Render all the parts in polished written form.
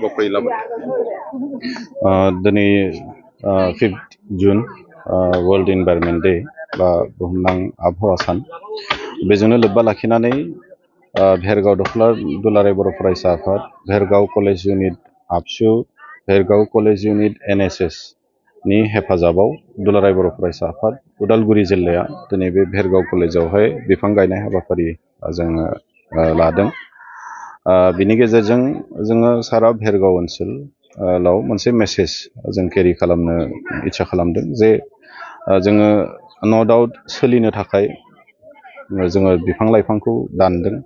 हाबाफारि लाबाय दिनै 5 जुन वर्ल्ड इनभाइरनमेन्ट डे बा बुहुमनां आबहावा सान बेजोंनो लोब्बा लाखिनानै भेरगाव दख्ला दुलाराय बर' फरायसा आफाद भेरगाव कलेज इउनिट आबसु भेरगाव कलेज इउनिट एनएसएस नि हेफाजाबाव दुलाराय बर' फरायसा आफाद उदालगुरि जिल्लाया दिनै बे भेरगाव कलेजावहाय बिफां गायनाय हाबाफारि जोङो लादों। बिनि गेजेरजों जोङो सारा भेरगाव ओनसोलाव मोनसे मेसेज जों केरि खालामनो इच्छा खालामदों जे जोङो नो डाउट सोलिनो थाखाय जोङो बिफां लाइफांखौ दानदों,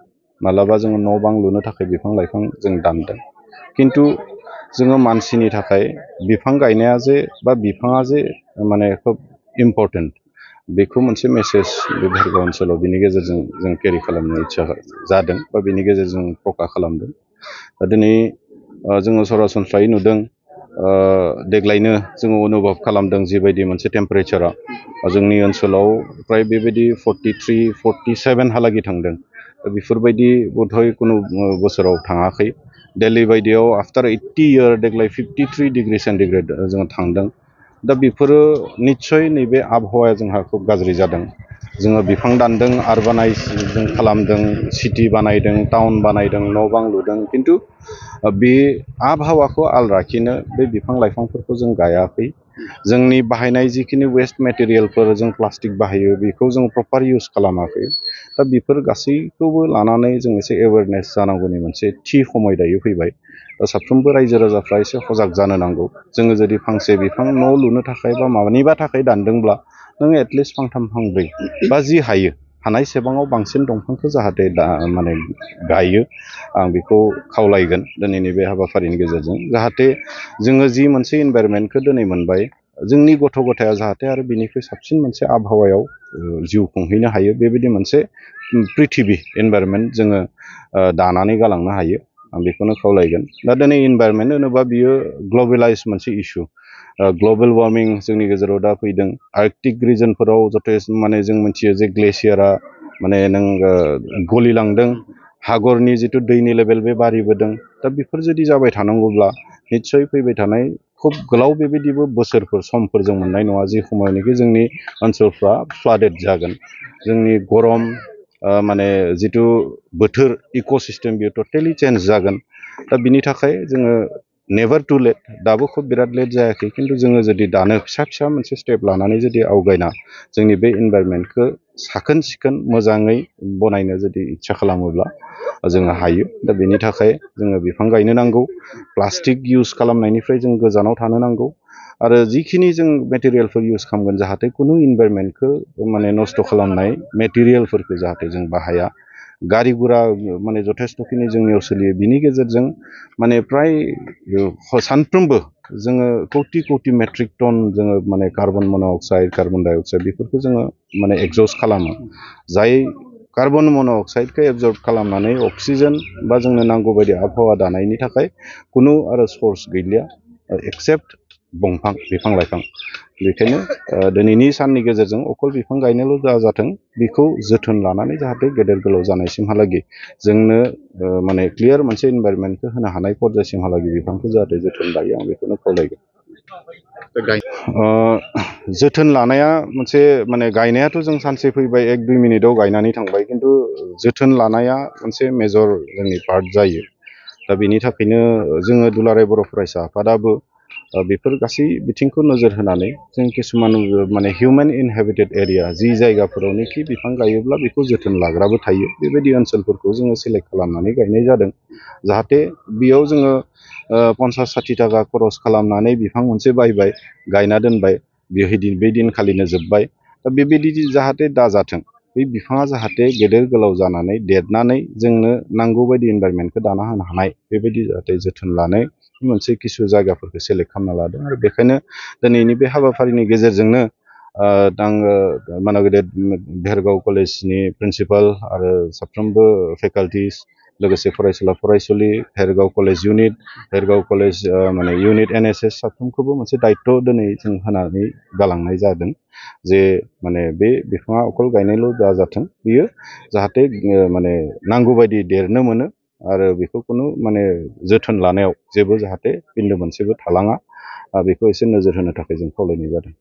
मालाबा जोङो न' बां लुनो थाखाय बिफां लाइफां जों दानदों, किन्तु जोङो मानसिनि थाखाय बिफां गायनाया जे बा बिफाङा जे माने खोब इम्पर्टेन्ट, बेखौ मोनसे मेसेज बे भेरगाव ओनसोलाव बिनि गेजेरजों जों केरि खालामनो इच्छा जादों बा बिनि गेजेरजों फका खालामदों। दिनै जोङो सरासनस्रायै नुदों देग्लायनो जोङो अनुभब खालामदों जिबायदि मोनसे टेम्पारेचारा जोंनि ओनसोलाव फ्राय बेबायदि 43, 47 हालागै थांदों। बेफोरबायदि बोधय कुनु बोसोराव थाङाखै। दिल्ली बायदियाव आफ्टार 80 इयार देग्लाय 53 डिग्री सेन्टिग्रेड जोङो थांदों। दा बेफोरो निस्सय नैबे आबहावाया जोंहा खोब गाज्रि जादों। जोङो बिफां दानदों, आरबानाइज जों खालामदों, सिटि बानायदों, टाउन बानायदों, न' बां लुदों, किन्तु बे आबहावाखौ आल लाखिनो बे बिफां लाइफांफोरखौ जों गायाखै। जोंनि बाहायनाय जिखिनि वेस्ट मेटेरियेलफोर जों प्लास्टिक बाहायो बेखौ जों प्रपार इउज खालामाखै। दा बेफोर गासैखौबो लानानै जों एसे एवेरनेस जानांगौनि मोनसे थि समय दायो फैबाय। दा साफ्रोमबो रायजो राजाफ्रा एसे सजाग जानो नांगौ। जोङो जुदि फांसे बिफां न' लुनो थाखाय बा मानिबा थाखाय दानदोंब्ला नोङो एटलिस्ट फांथाम फांब्रै बा जि हायो हानायसेबाङाव बांसिन दंफांखौ जाहाथे माने गायो, आं बेखौ खावलायगोन दिनैनि बे हाबाफारिनि गेजेरजों। जाहाथे जोङो जि मोनसे इनभाइरनमेन्टखौ दिनै मोनबाय, जोंनि गथ' गथाया जाहाथे आरो बिनिख्रुइ साबसिन मोनसे आबहावायाव जिउ खुंहैनो हायो, बेबायदि मोनसे पृथिबि इनभाइरनमेन्ट जोङो दानानै गालांनो हायो, आं बेखौनो खावलायगोन। दा दिनै इनभाइरनमेन्ट होनोबा बियो ग्लबेलाइज मोनसे इस्यु। ग्लबेल वार्मिं जोंनि गेजेराव दा फैदों। आर्कटिक रिजनफोराव जथेस्थ माने जों मिथियो जे ग्लेसियारा माने नों गलिलांदों, हागरनि जिथु दैनि लेभेल बे बारिबोदों। दा बेफोर जुदि जाबाय थानांगौब्ला निस्सय फैबाय थानाय खुब गोलाव बेबायदिबो बोसोरफोर समफोर जों मोननाय नङा जि समावनोखि जोंनि ओनसोलफ्रा फ्लाडेड जागोन। जोंनि गरम माने जिथु बोथोर इक'सिस्टेम बेयो टटेलि चेन्ज जागोन। दा बिनि थाखाय जोङो नेभार टु लेट, दाबो खुब बिराद लेट जायाखै, किन्तु जोङो जुदि दानो फिसा फिसा मोनसे स्टेप लानानै जुदि आवगायना जोंनि बे इनभाइरनमेन्टखौ साखोन सिखोन मोजाङै बनायनो जुदि इच्छा खालामोब्ला जोङो हायो। दा बेनि थाखाय जोङो बिफां गायनो नांगौ, प्लास्टिक इउज खालामनायनिफ्राय जों गोजानाव थानो नांगौ, आरो जिखिनि जों मेटेरियेलफोर इउज खालामगोन जाहाथे खुनु इनभाइरनमेन्टखौ माने नस्थ' खालामनाय मेटेरियेलफोरखौ जाहाथे जों बाहाया। गारि गुरा माने जथेस्थ'खिनि जोंनियाव सोलियो, बिनि गेजेरजों माने फ्राय सानफ्रोमबो जोङो कौटि कौटि मेट्रिक टन जोङो माने कार्बन मन' अक्साइड, कार्बन डाइ अक्साइड बेफोरखौ जोङो माने एग्जस्ट खालामो। जाय कार्बन मन' अक्साइडखौ एबजर्ब खालामनानै अक्सिजेन बा जोंनो नांगौ बायदि आबहावा दानायनि थाखाय खुनु आरो सर्स गैलिया एक्सेप्ट बिफां लाइफां। बेखायनो दिनैनि साननि गेजेरजों अकल बिफां गायनोल' जाथों, बेखौ जोथोन लानानै जाहाथे गेदेर गोलाव जानायसिमहालागै जोंनो माने क्लियार मोनसे इनभाइरनमेन्टखौ होनो हानाय पर्यायसिमहालागै बिफांखौ जाहाथे जोथोन लायो, आं बेखौनो खावलायगोन। जोथोन लानाया मोनसे माने गायनायाथ' जों सानसे फैबाय 1-2 मिनिटाव गायनानै थांबाय, किन्तु जोथोन लानाया मोनसे मेजर जोंनि पार्ट जायो। दा बेनि थाखायनो जोङो दुलाराय बर' फरायसा आफादाबो बेफोर गासै बिथिंखौ नोजोर होनानै जों किसुमान माने हिउमेन इनहेबिटेड एरिया जि जायगाफोरावनोखि बिफां गायोब्ला बेखौ जोथोन लाग्राबो थायो, बेबायदि ओनसोलफोरखौ जोङो सेलेक्ट खालामनानै गायनाय जादों। जाहाथे बेयाव जोङो 50-60 थाखा खरस खालामनानै बिफां मोनसे बायबाय, गायना दोनबाय, बे दिनखालिनो जोब्बाय। दा बेबायदि जाहाथे दाजाथों, बे बिफाङा जाहाथे गेदेर गोलाव जानानै देरनानै जोंनो नांगौ बायदि इनभाइरनमेन्टखौ दाना होनो हानाय, बेबायदि जाहाथे जोथोन लानाय मोनसे किसु जायगाफोरखौ सेलेक्ट खालामना लादों। आरो बेखायनो दिनैनि बे हाबाफारिनि गेजेरजोंनो आङो मानागेदेर भेरगाव कलेजनि प्रिन्सिपाल आरो साफ्रोमबो फेकाल्टिस, लोगोसे फरायसुला फरायसुलि, भेरगाव कलेज इउनिट, भेरगाव कलेज माने इउनिट एनएसएस साफ्रोमखौबो मोनसे दायित्व दिनै जों होनानै गालांनाय जादों जे माने बे बिफाङा अकल गायनायल' जाथों, बियो जाहाथे माने नांगौ बायदि देरनो मोनो, आरो बेखौ खुनु माने जोथोन लानायाव जेबो जाहाथे बिन्दो मोनसेबो थालाङा बेखौ एसे नोजोर होनो थाखाय जों खावलायनाय जादों।